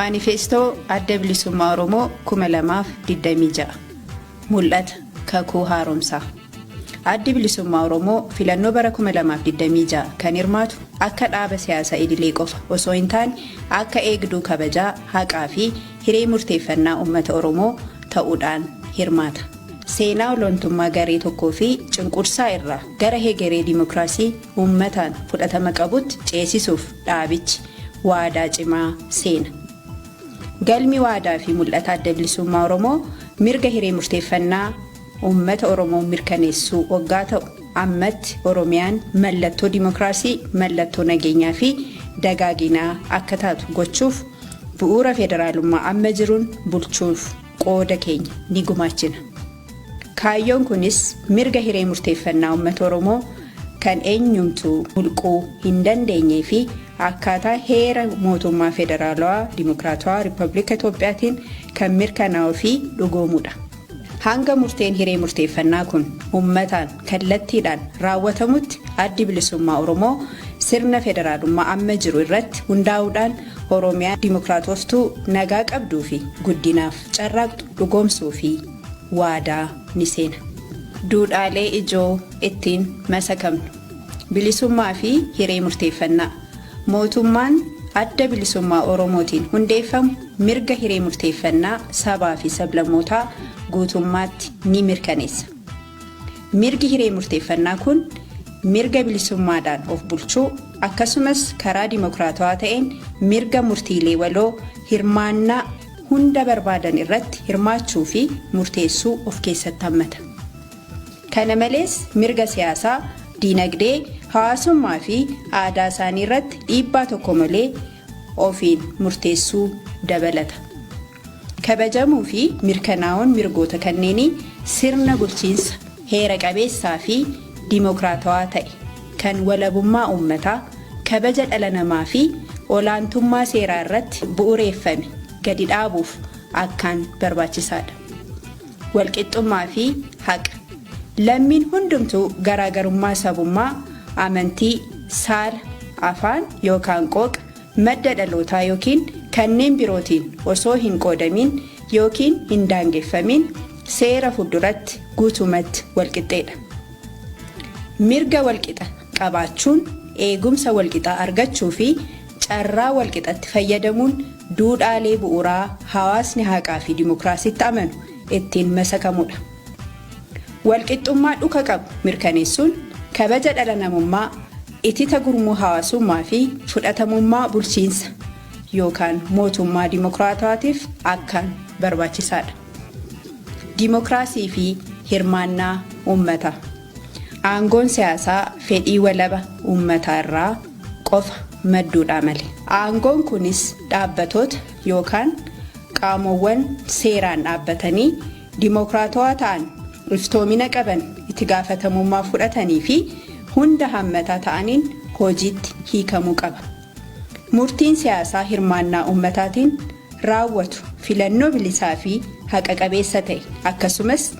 Maanifeestoo Adda Bilisummaa Oromoo 2026. Mul'ata Kakuu Haaromsaa. Addi Bilisummaa Oromoo filannoo bara 2026 kan hirmaatu akka dhaaba siyaasaa idilee qofa osoo hin taane akka eegduu kabajaa, haqaa fi hiree murteeffannaa uummata Oromoo ta'uudhaan hirmaata. Seenaa olaantummaa garee tokkoo fi cunqursaa irraa gara hegeree dimokiraasii uummataan fudhatama qabutti ceesisuuf dhaabichi waadaa cimaa seena. Galmi waadaa fi mul'ata Adda Bilisummaa Oromoo mirga hiree murteeffannaa uummata Oromoo mirkaneessuu waggaa ta'u, ammatti Oromiyaan mallattoo dimokiraasii, mallattoo nageenyaa fi dagaaginaa akka taatu gochuuf bu'uura federaalummaa amma jiruun bulchuuf qooda keenya ni gumaachina. Kaayyoon kunis mirga hiree murteeffannaa uummata Oromoo kan eenyumtuu mulquu hin dandeenyee fi akkaataa heera mootummaa federaalawaa dimokiraatawaa Riippaabilika Itoophiyaatiin kan mirkanaa'uu fi dhugoomudha. Hanga murteen hiree murteeffannaa kun uummataan kallattiidhaan raawwatamutti, Addi Bilisummaa Oromoo sirna federaalummaa amma jiru irratti hundaa'uudhaan Oromiyaa dimokiraatoftuu, nagaa qabduu fi guddinaaf carraaqxu dhugoomsuu fi waadaa ni seena. Duudhaalee ijoo ittiin masakamnu. Bilisummaa fi hiree murteeffannaa. Mootummaan Adda Bilisummaa Oromootiin hundeeffamu mirga hiree murteeffannaa sabaa fi sablammootaa guutummaatti ni mirkaneessa. Mirgi hiree murteeffannaa kun mirga bilisummaadhaan of bulchuu, akkasumas karaa dimokiraatawaa ta'een mirga murtiilee waloo hirmaannaa hunda barbaadan irratti hirmaachuu fi murteessuu of keessatti hammata. Kana malees mirga siyaasaa, diinagdee, hawaasummaa fi aadaa isaanii irratti dhiibbaa tokko malee ofiin murteessuu dabalata. Kabajamuu fi mirkanaa'uun mirgoota kanneenii sirna bulchiinsa heera qabeessaa fi dimokiraatawaa ta'e kan walabummaa uummataa, kabaja dhala namaa fi olaantummaa seeraa irratti bu'ureeffame gadi dhaabuuf akkaan barbaachisaadha. Walqixxummaa fi haqa. Lammiin hundumtuu garaagarummaa sabummaa, amantii, saala, afaan yookaan qooqa, madda dhalootaa yookiin kanneen birootiin osoo hin qoodamiin yookiin hin daangeffamiin seera fuulduratti guutumatti walqixxeedha. Mirga walqixa qabaachuun, eegumsa walqixaa argachuu fi carraa walqixatti fayyadamuun duudhaalee bu'uuraa hawaasni haqaa fi dimokiraasitti amanu ittiin masakamudha. Walqixxummaa dhuka qabu mirkaneessuun kabaja dhala namummaa, itita gurmuu hawaasummaa fi fudhatamummaa bulchiinsa yookaan mootummaa dimokiraatawaatiif akkaan barbaachisaadha. Dimokiraasii fi hirmaannaa uummataa. Aangoon siyaasaa fedhii walaba uummataa irraa qofa madduudhaa male. Aangoon kunis dhaabbatoota yookaan qaamowwan seeraan dhaabbatanii dimokiraatawaa ta'an, iftoomina qaban, itti gaafatamummaa fudhatanii fi hunda hammataa ta'aniin hojiitti hiikamuu qaba. Murtiin siyaasaa hirmaannaa uummataatiin raawwatu, filannoo bilisaa fi haqa qabeessa ta'e, akkasumas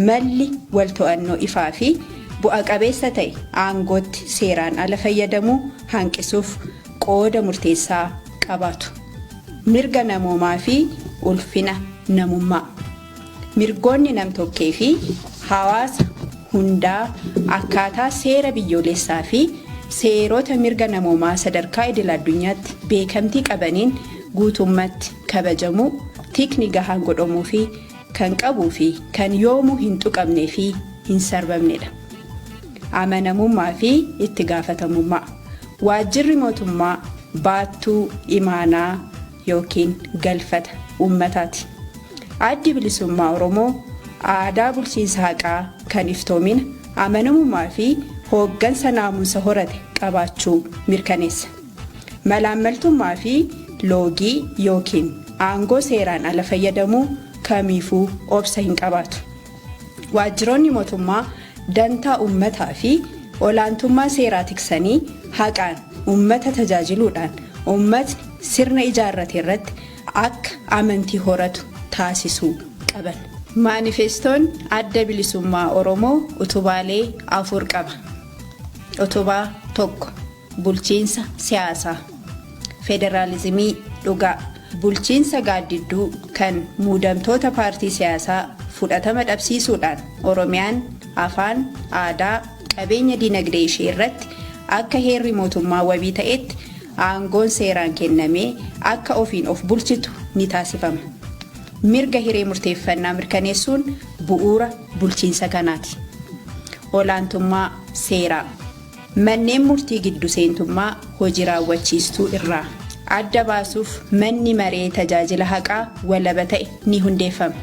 malli wal to'annoo ifaa fi bu'a qabeessa ta'e aangootti seeraan ala fayyadamuu hanqisuuf qooda murteessaa qabaatu. Mirga namoomaa fi ulfina namummaa. Mirgoonni nam-tokkee fi hawaasa hundaa akkaataa seera biyyoolessaa fi seerota mirga namoomaa sadarkaa idil addunyaatti beekamtii qabaniin guutummatti kabajamuu, tikni gahaan godhamuu fi kan qabuu fi kan yoomuu hin tuqamnee fi hin sarbamnedha. Amanamummaa fi itti gaafatamummaa. Waajjirri mootummaa baattuu imaanaa yookiin galfata uummataati. Addi Bilisummaa Oromoo aadaa bulchiinsa haqaa kan iftoomina, amanamummaa fi hooggansa naamusa horate qabaachuu mirkaneessa. Malaammaltummaa fi loogii yookiin aangoo seeraan ala fayyadamuu kamiifuu obsa hin qabaatu. Waajjiroonni mootummaa dantaa uummataa fi olaantummaa seeraa tiksanii haqaan uummata tajaajiluudhaan uummatni sirna ijaarrate irratti akka amantii horatu taasisuu qaban. Maanifeestoon Adda Bilisummaa Oromoo utubaalee afur qaba. Utubaa 1. Bulchiinsa siyaasaa. Federaalizimii dhugaa. Bulchiinsa gaaddidduu kan muudamtoota paartii siyaasaa fudhatama dhabsiisuudhaan Oromiyaan afaan, aadaa, qabeenya dinagdee ishee irratti akka heerri mootummaa wabii ta'etti aangoon seeraan kennamee akka ofiin of bulchitu ni taasifama. Mirga hiree murteeffannaa mirkaneessuun bu'uura bulchiinsa kanaati. Olaantummaa seeraa. Manneen murtii giddu seentummaa hojii raawwachiistuu irraa adda baasuuf manni maree tajaajila haqaa walaba ta'e ni hundeeffama.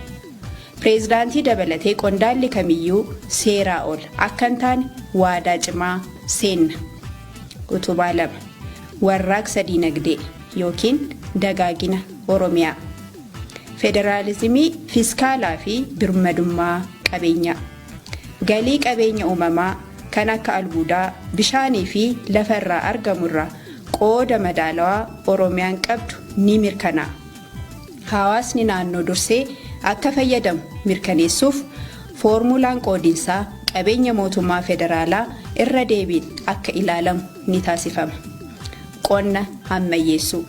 Pireezidaantii dabalatee qondaalli kamiyyuu seeraa ol akka hin taane waadaa cimaa seenna. Utubaa 2. Warraaqsa diinagdee yookiin dagaagina Oromiyaa. Federaalizimii fiiskaalaa fi birmadummaa qabeenyaa. Galii qabeenya uumamaa kan akka albuudaa, bishaanii fi lafa irraa argamu irraa qooda madaalawaa Oromiyaan qabdu ni mirkanaa'a. Hawaasni naannoo dursee akka fayyadamu mirkaneessuuf foormulaan qoodinsaa qabeenya mootummaa federaalaa irra deebiin akka ilaalamu ni taasifama. Qonna hammayyeessuu.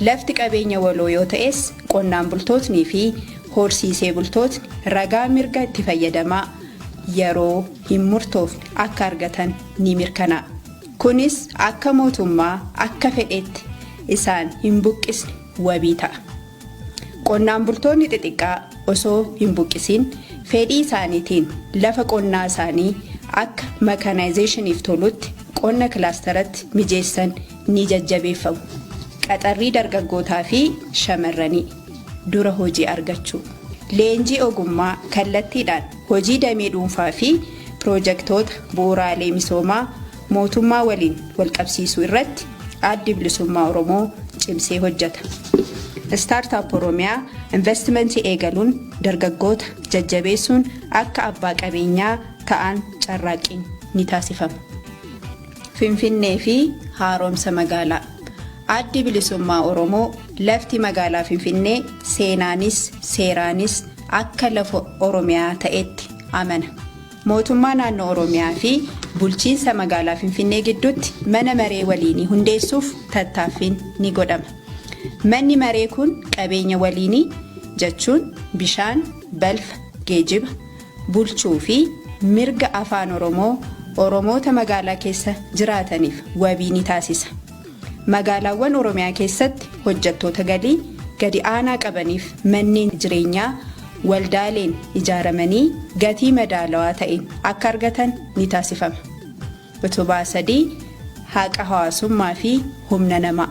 Lafti qabeenya waloo yoo ta'es qonnaan bultootnii fi horsiisee bultootni ragaa mirga itti fayyadamaa yeroo hin murtoofne akka argatan ni mirkanaa'a. Kunis akka mootummaa akka fedhetti isaan hin buqqisne wabii ta'a. Qonnaan bultoonni xixiqqaa osoo hin buqqisiin fedhii isaaniitiin lafa qonnaa isaanii akka mekanaayzeeshiniif tolutti qonna kilaastaratti mijeessan ni jajjabeeffamu. Qaxarrii dargaggootaa fi shamarranii dura hojii argachuu. Leenjii ogummaa kallattiidhaan hojii damee dhuunfaa fi piroojaktoota bu'uuraalee misoomaa mootummaa waliin walqabsiisuu irratti Addi Bilisummaa Oromoo cimsee hojjeta. Startup Oromiyaa investimentii eegaluun dargaggoota jajjabeessuun akka abbaa qabeenyaa ta'an carraaqqiin ni taasifama. Finfinnee fi haaromsa magaalaa. Addi Bilisummaa Oromoo lafti magaalaa Finfinnee seenaanis seeraanis akka lafa Oromiyaa ta'etti amana. Mootummaa naannoo Oromiyaa fi bulchiinsa magaalaa Finfinnee gidduutti mana maree waliinii hundeessuuf tattaaffiin ni godhama. Manni maree kun qabeenya waliinii jechuun bishaan, balfa, geejiba, bulchuu fi mirga afaan Oromoo Oromoota magaalaa keessa jiraataniif wabii ni taasisa. Magaalaawwan Oromiyaa keessatti hojjettoota galii gadi aanaa qabaniif manneen jireenyaa waldaaleen ijaaramanii gatii madaalawaa ta'een akka argatan ni taasifama. Utubaa 3. Haqa hawaasummaa fi humna namaa.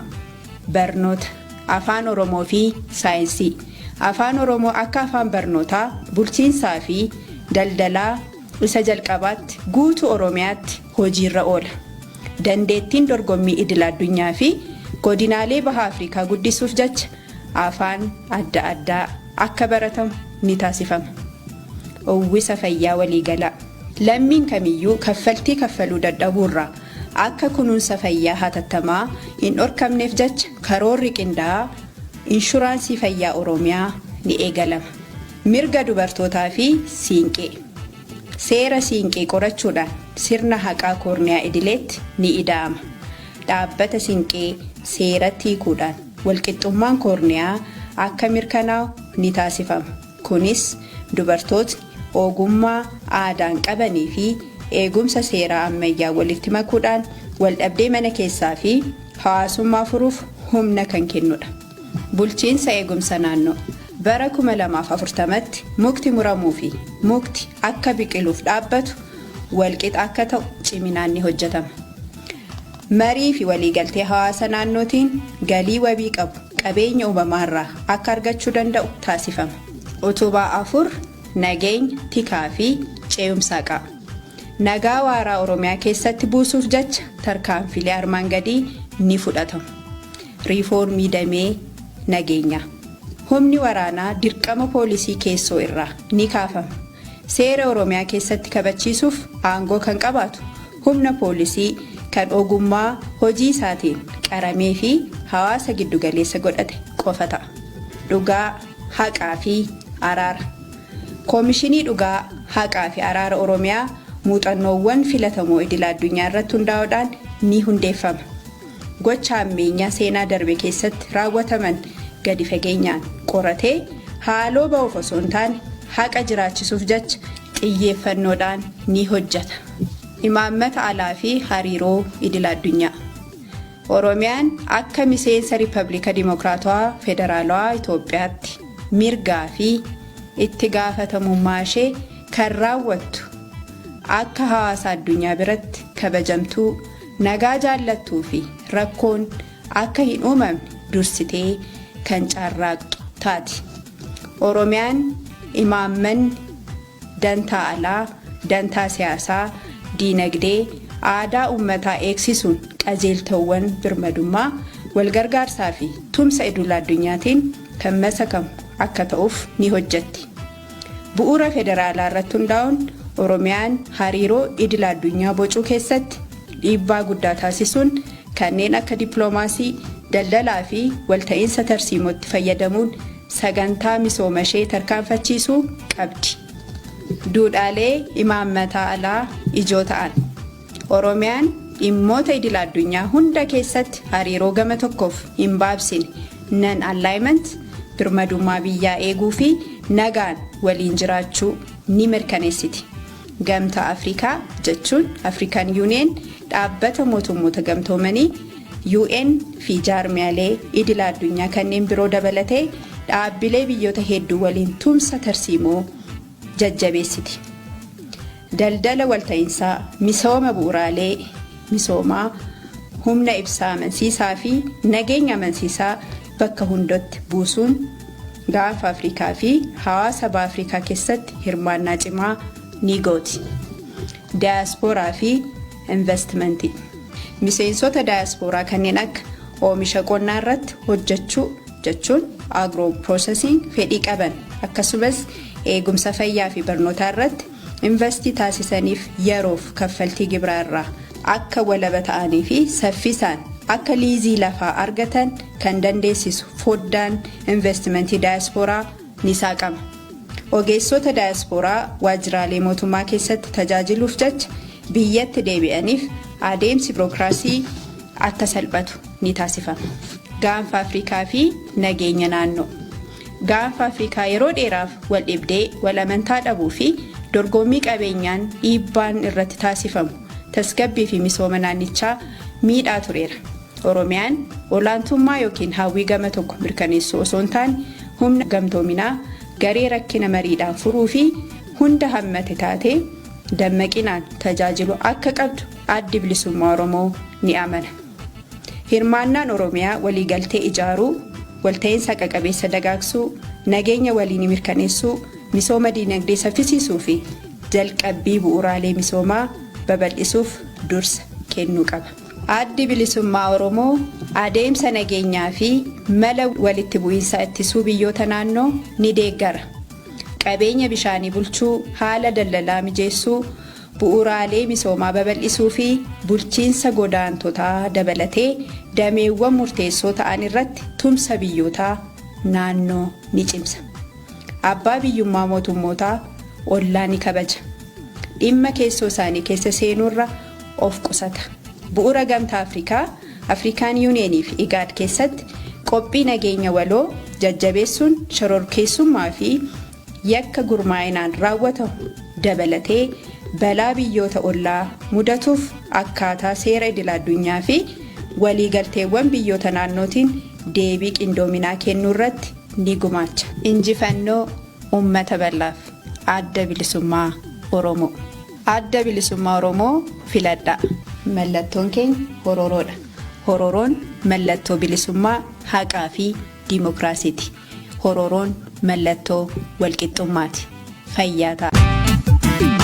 Barnoota Afaan Oromoo fi saayinsii. Afaan Oromoo akka afaan barnootaa, bulchiinsaa fi daldalaa isa jalqabaatti guutuu Oromiyaatti hojiirra oola. Dandeettiin dorgommii idil addunyaa fi godinaalee baha Afrikaa guddisuuf jecha afaan adda addaa akka baratamu ni taasifama. Uwwisa fayyaa waliigalaa. Lammiin kamiyyuu kaffaltii kaffaluu dadhabuurraa akka kunuunsa fayyaa hatattamaa hin dhorkamneef jecha karoorri qindaa'aa inshuraansii fayyaa Oromiyaa ni eegalama. Mirga dubartootaa fi siinqee. Seera siinqee qorachuudhaan sirna haqaa koorniyaa idileetti ni ida'ama. Dhaabbata siinqee seeratti hiikuudhaan walqixxummaan koorniyaa akka mirkanaa'u ni taasifama. Kunis dubartootni ogummaa aadaan qabanii fi eegumsa seeraa ammayyaa walitti makuudhaan waldhabdee mana keessaa fi hawaasummaa furuuf humna kan kennudha. Bulchiinsa eegumsa naannoo. Bara 2040tti mukti muramuu fi mukti akka biqiluuf dhaabbatu walqixa akka ta'u ciminaan ni hojjetama. Marii fi waliigaltee hawaasa naannootiin galii wabii qabu qabeenya uumamaarraa akka argachuu danda'u taasifama. Utubaa 4. Nageenya, tikaa fi ce'umsa haqaa. Nagaa waaraa Oromiyaa keessatti buusuuf jecha tarkaanfilee armaan gadii ni fudhatamu. Riifoormii damee nageenyaa. Humni waraanaa dirqama poolisii keessoo irraa ni kaafama. Seera Oromiyaa keessatti kabachiisuuf aangoo kan qabaatu humna poolisii kan ogummaa hojii isaatiin qaramee fi hawaasa giddugaleessa godhate qofa ta'a. Dhugaa, haqaa fi araara. Koomishinii Dhugaa, Haqaa fi Araara Oromiyaa muuxannoowwan filatamoo idila addunyaa irratti hundaa'uudhaan ni hundeeffama. Gocha hammeenyaa seenaa darbe keessatti raawwataman gadi fageenyaan qoratee haaloo ba'uuf osoo hin taane haqa jiraachisuuf jecha xiyyeeffannoodhaan ni hojjeta. Imaammata alaa fi hariiroo idil addunyaa. Oromiyaan akka miseensa Riippaabilika Dimokiraatawaa Federaalawaa Itoophiyaatti mirgaa fi itti gaafatamummaa ishee kan raawwattu akka hawaasa addunyaa biratti kabajamtuu nagaa jaallattuu fi rakkoon akka hin uumamne dursitee kan carraaqxu taati. Oromiyaan imaammanni dantaa alaa, dantaa siyaasaa, diinagdee, aadaa uummataa eegsisuun qajeeltowwan birmadummaa walgargaarsaa fi tumsa idil addunyaatiin kan masakamu akka ta'uuf ni hojjetti. Bu'uura federaalaa irratti hundaa'uun Oromiyaan hariiroo idil addunyaa bocuu keessatti dhiibbaa guddaa taasisuun kanneen akka dippiloomaasii, daldalaa fi walta'iinsa tarsiimootti fayyadamuun sagantaa misooma ishee tarkaanfachiisuu qabdi. Duudhaalee imaammataa alaa ijoo ta'an. Oromiyaan dhimmoota idil addunyaa hunda keessatti hariiroo gama tokkoof hin baabsine non alignment birmadummaa biyyaa eeguu fi nagaan waliin jiraachuu ni mirkaneessiti. Gamtaa Afrikaa jechuun African Union, dhaabbata mootummoota gamtoomanii UN fi jaarmiyaalee idil addunyaa kanneen biroo dabalatee dhaabbilee biyyoota hedduu waliin tumsa tarsiimoo jajjabeessiti. Daldala walta'iinsaa, misooma bu'uuraalee misoomaa, humna ibsaa amansiisaa fi nageenya amansiisaa bakka hundatti buusuun Gaanfa Afrikaa fi hawaasa baha Afrikaa keessatti hirmaannaa cimaa ni gooti. Daayaspooraa fi investimentii. Miseensota daayaspooraa kanneen akka oomisha qonnaa irratti hojjechuu jechuun agro processing fedhii qaban akkasumas eegumsa fayyaa fi barnootaa irratti investii taasisaniif yeroof kaffaltii gibiraa irraa akka walaba ta'anii fi saffisaan akka liizii lafaa argatan kan dandeessisu foddaan investimentii daayaspooraa ni saaqama. Ogeessota daayaspooraa waajjiraalee mootummaa keessatti tajaajiluuf jecha biyyatti deebi'aniif adeemsi birookiraasii akka salphatu ni taasifama. Gaanfa Afrikaa fi nageenya naannoo. Gaanfa Afrikaa yeroo dheeraaf wal dhibdee, wal amantaa dhabuu fi dorgommii qabeenyaan dhiibbaan irratti taasifamu tasgabbii fi misooma naannichaa miidhaa tureera. Oromiyaan olaantummaa yookiin hawwii gama tokko mirkaneessuu osoo hin taane humna gamtoominaa garee rakkina mariidhaan furuu fi hunda hammate taatee dammaqinaan tajaajilu akka qabdu Addi Bilisummaa Oromoo ni amana. Hirmaannaan Oromiyaa waliigaltee ijaaruu, walta'iinsa haqa qabeessa dagaagsuu, nageenya waliinii mirkaneessuu, misooma diinagdee saffisiisuu fi jalqabbii bu'uuraalee misoomaa babal'isuuf dursa kennuu qaba. Addi Bilisummaa Oromoo adeemsa nageenyaa fi mala walitti bu'iinsa ittisuu biyyoota naannoo ni deeggara. Qabeenya bishaanii bulchuu, haala daldalaa mijeessuu, bu'uuraalee misoomaa babal'isuu fi bulchiinsa godaantotaa dabalatee dameewwan murteessoo ta'an irratti tumsa biyyootaa naannoo ni cimsa. Abbaa biyyummaa mootummootaa ollaa ni kabaja. Dhimma keessoo isaanii keessa seenuurra of qusata. Bu'uura Gamtaa Afrikaa, African Union fi IGAD keessatti qophii nageenya waloo jajjabeessuun shororkeessummaa fi yakka gurmaa'inaan raawwatamu dabalatee balaa biyyoota ollaa mudatuuf akkaataa seera idil-addunyaa fi waliigalteewwan biyyoota naannootiin deebii qindoominaa kennuu irratti ni gumaacha. Injifannoo Uummata Bal'aaf! Adda Bilisummaa Oromoo! Adda Bilisummaa Oromoo filadhaa! Mallattoon keenya Hororoodha. Hororoon mallattoo bilisummaa, haqaa fi dimokiraasiiti. Hororoon mallattoo walqixxummaati. Fayyaa ta'aa!